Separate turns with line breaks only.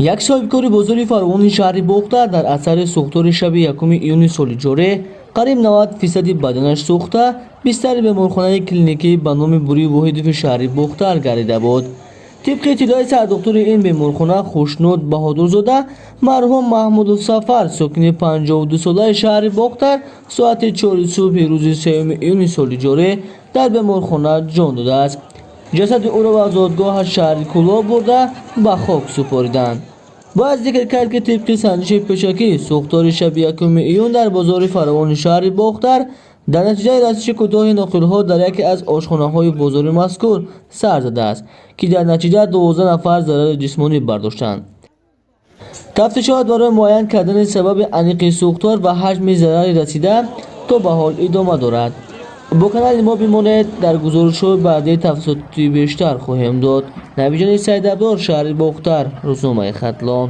Як соҳибкори бозори Фаровони шаҳри Бохтар дар асари сӯхтори шаби 1 июни соли ҷорӣ қариб 90 фисади баданаш сӯхта, бистари беморхонаи клиникӣ ба номи Бурӣ Воҳидови шаҳри Бохтар гардида буд. Тибқи иттилои сардухтури ин беморхона Хушнуд Баҳодурзода, марҳум Маҳмудов Сафар, сокини 52-солаи шаҳри Бохтар, соати 4 субҳи рӯзи 3 июни соли ҷорӣ дар беморхона ҷон додааст. Ҷасади ӯро ба зодгоҳаш, шаҳри Кӯлоб, бурда, ба хок супориданд. Бояд зикр кард, ки тибқи санҷиши пешакӣ, сӯхтори шаби 1 июн дар бозори Фаровони шаҳри Бохтар дар натиҷаи расиши кӯтоҳи ноқилҳо дар яке аз ошхонаҳои бозори мазкур сар задааст, ки дар натиҷа 12 нафар зарари ҷисмонӣ бардоштанд. Тафтишот барои муайян кардани сабаби аниқи сӯхтор ва ҳаҷми зарари расида то ба ҳол идома дорад. Бо канали мо бимонед, дар гузоришҳои баъдӣ тафсилоти бештар хоҳем дод. Навиҷони Сайдабдор, шаҳри Бохтар, рӯзномаи Хатлон.